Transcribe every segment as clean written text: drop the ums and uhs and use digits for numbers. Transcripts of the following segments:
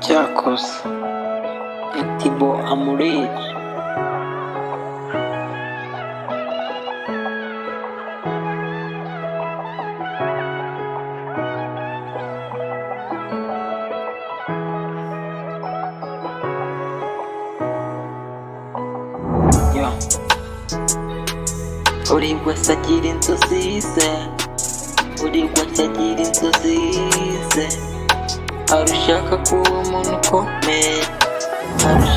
Cyakoze Etibo amuriri. Yo. Buri wese agira inzozi ze, buri wese agira inzozi ze. Hari ushaka kuba umuntu ukomeye, hari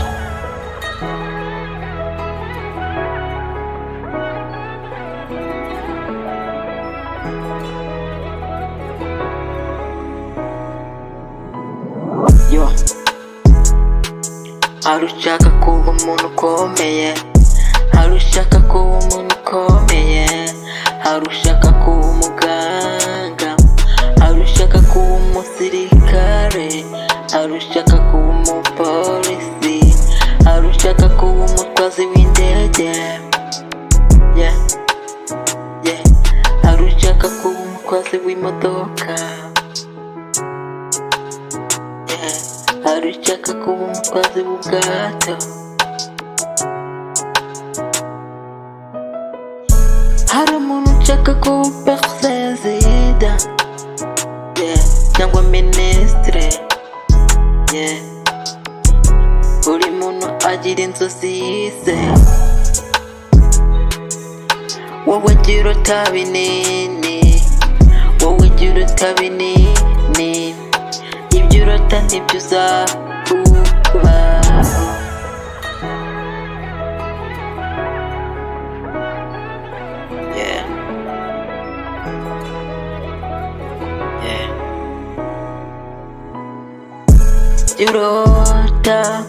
Yo. Hari ushaka kuba umuntu ukomeye, hari ushaka kuba umuntu ukomeye, hari ushaka kuba umuganga, hari ushaka kuba umusirikare, hari ushaka kuba umupolisi, hari ushaka kuba umutwazi w'indege. Yeah. Hari ushaka kuba umutwazi w'imodoka. Yeah. Hari ushaka kuba umutwazi w'ubwato. Hari umuntu ushaka kuba perezida, yeah, cyangwa minisitiri, yeah. Buri muntu agira inzozi ze. Wowe gira urota binini, wowe gira urota binini, ibyo urota nibyo uzakubaho. Yeah. Ibyo urota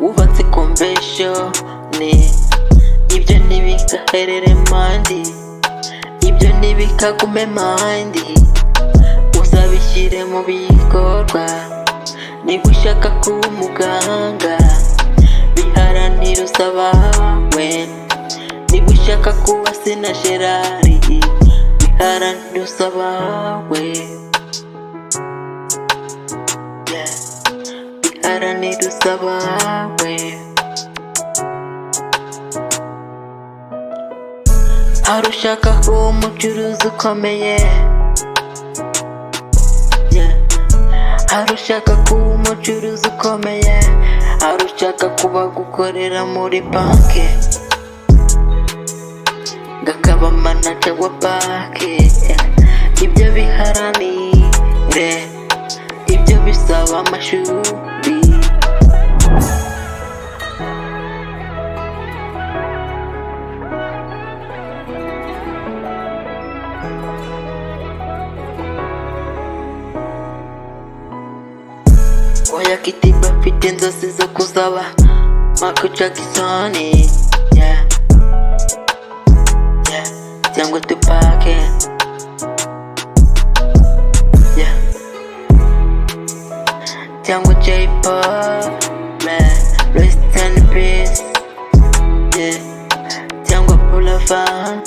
wubatse convention, ibyo ntibikaherere mandi, ibyo ntibikagume mandi, uzabishyire mu bikorwa. Niba ushaka kuba umuganga, biharanire uzabawe. Niba ushaka kuba Sina Gerard, biharanire uzabawe. Yeah. Biharanire uzabawe. Hari ushaka kuba umucuruzi ukomeye. Yeah. Hari ushaka kuba umucuruzi ukomeye, hari ushaka kuba gukorera muri banki, ngakaba manager wa banki. Yeah. Ibyo biharanire, ibyo bisaba amashuri. Oya, Kitiba afite inzozi zo kuzaba Michael Jackson, yeah. Cyangwa Tupac, yeah. Cyangwa Jay Polly, rest in peace, yeah. Cyangwa Buravan.